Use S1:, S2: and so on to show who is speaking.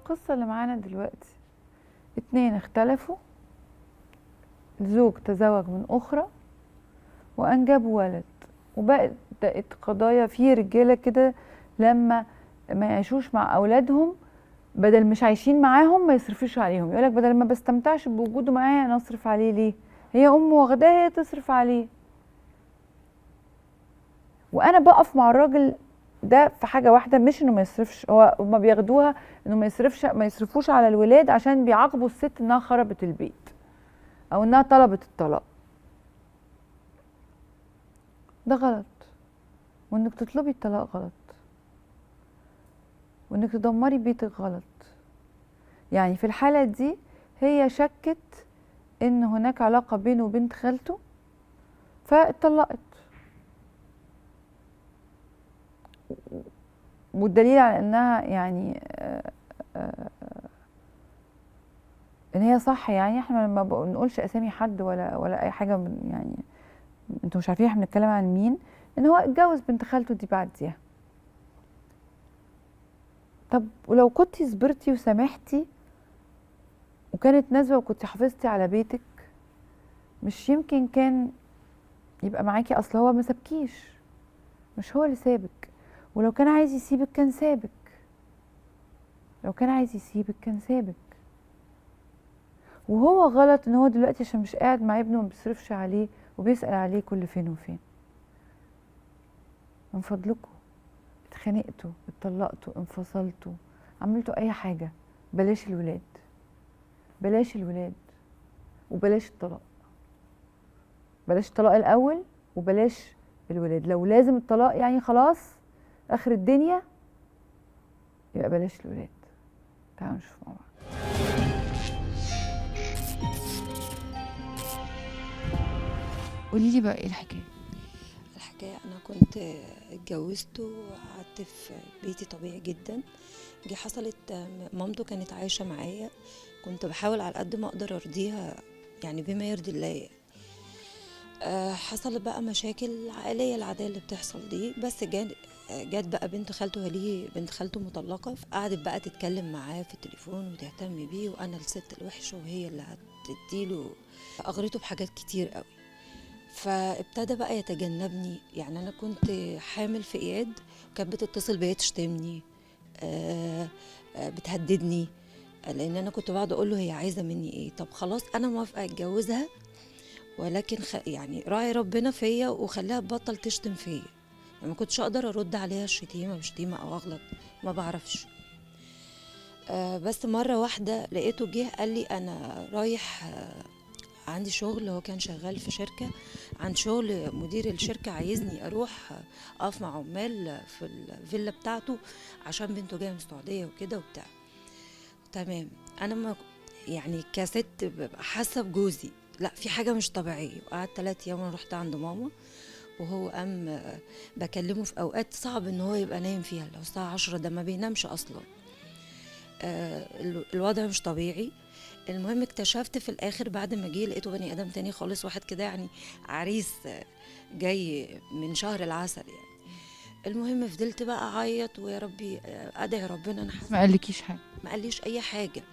S1: القصة اللي معانا دلوقتي اتنين اختلفوا، الزوج تزوج من أخرى وأنجبوا ولد، وبقت قضايا في رجالة كده لما ما يعيشوش مع أولادهم، بدل مش عايشين معاهم ما يصرفوش عليهم، يقولك بدل ما بستمتعش بوجوده معايا أنا أصرف عليه ليه؟ هي أمه واخداه هي تصرف عليه. وأنا بقف مع الراجل ده في حاجة واحدة، مش إنه ما يصرفش، هو هما بياخدوها إنه ما يصرفش، ما يصرفوش على الولاد عشان بيعاقبوا الست إنها خربت البيت أو إنها طلبت الطلاق. ده غلط، وإنك تطلبي الطلاق غلط، وإنك تدمري بيتك غلط. يعني في الحالة دي هي شكت إن هناك علاقة بينه وبنت خالته فاتطلقت، والدليل على انها يعني ان هي صح، يعني احنا ما بنقولش اسامي حد ولا اي حاجة، يعني انتوا مش عارفين احنا بنتكلم عن مين، ان هو اتجوز بنت خالته دي بعديها. طب ولو كنتي صبرتي وسامحتي وكانت نزوة وكنتي حافظتي على بيتك، مش يمكن كان يبقى معاكي؟ اصل هو ما سابكيش، مش هو اللي سابك، ولو كان عايز يسيبك كان سابك، لو كان عايز يسيبك كان سابك. وهو غلط ان هو دلوقتي عشان مش قاعد مع ابنه وما بيصرفش عليه وبيسأل عليه كل فين وفين. من فضلكم اتخانقتوا، اتطلقتوا، انفصلتوا، عملتوا اي حاجة، بلاش الولاد، بلاش الولاد، وبلاش الطلاق، بلاش الطلاق الاول وبلاش الولاد. لو لازم الطلاق يعني خلاص اخر الدنيا، يبقى بلاش الولاد. تعالوا نشوف مع بعض. قولي لي بقى ايه الحكاية؟
S2: الحكاية انا كنت اتجوزت وقعدت في بيتي طبيعي جدا. جه حصلت مامته كانت عايشه معايا، كنت بحاول على قد ما اقدر ارضيها يعني بما يرضي الله. حصلت بقى مشاكل عائلية العادية اللي بتحصل دي، بس جت بقى بنت خالته، هليه بنت خالته مطلقه، قعدت بقى تتكلم معاه في التليفون وتهتم بيه، وانا الست الوحشة وهي اللي هتديله، اغرته بحاجات كتير قوي. فابتدى بقى يتجنبني. يعني انا كنت حامل في اياد، كانت بتتصل بيا تشتمني، بتهددني، لان انا كنت بقعد اقول له هي عايزه مني ايه؟ طب خلاص انا موافقة اتجوزها، ولكن يعني راعي ربنا فيا وخليها تبطل تشتم فيا. يعني ما كنتش اقدر ارد عليها الشتيمة بشتيمه او اغلط، ما بعرفش. بس مرة واحدة لقيته جه قال لي انا رايح، عندي شغل، هو كان شغال في شركة، عند شغل مدير الشركة عايزني اروح اقف مع عمال في الفيلا بتاعته عشان بنته جاية من السعودية وكده وبتاع. تمام، انا ما يعني كست ببقى حاسه بجوزي لا في حاجة مش طبيعية. وقعدت 3 ايام، انا رحت عند ماما وهو قام بكلمه في اوقات صعب ان هو يبقى نايم فيها، لو الساعة 10 ده ما بينامش اصلا. الوضع مش طبيعي. المهم اكتشفت في الاخر بعد ما جه لقيته بني ادم تاني خالص، واحد كده يعني عريس جاي من شهر العسل يعني. المهم فضلت بقى اعيط ويا ربي ادعي ربنا. انا
S1: ما قالكيش حاجة؟
S2: ما قاليش اي حاجة.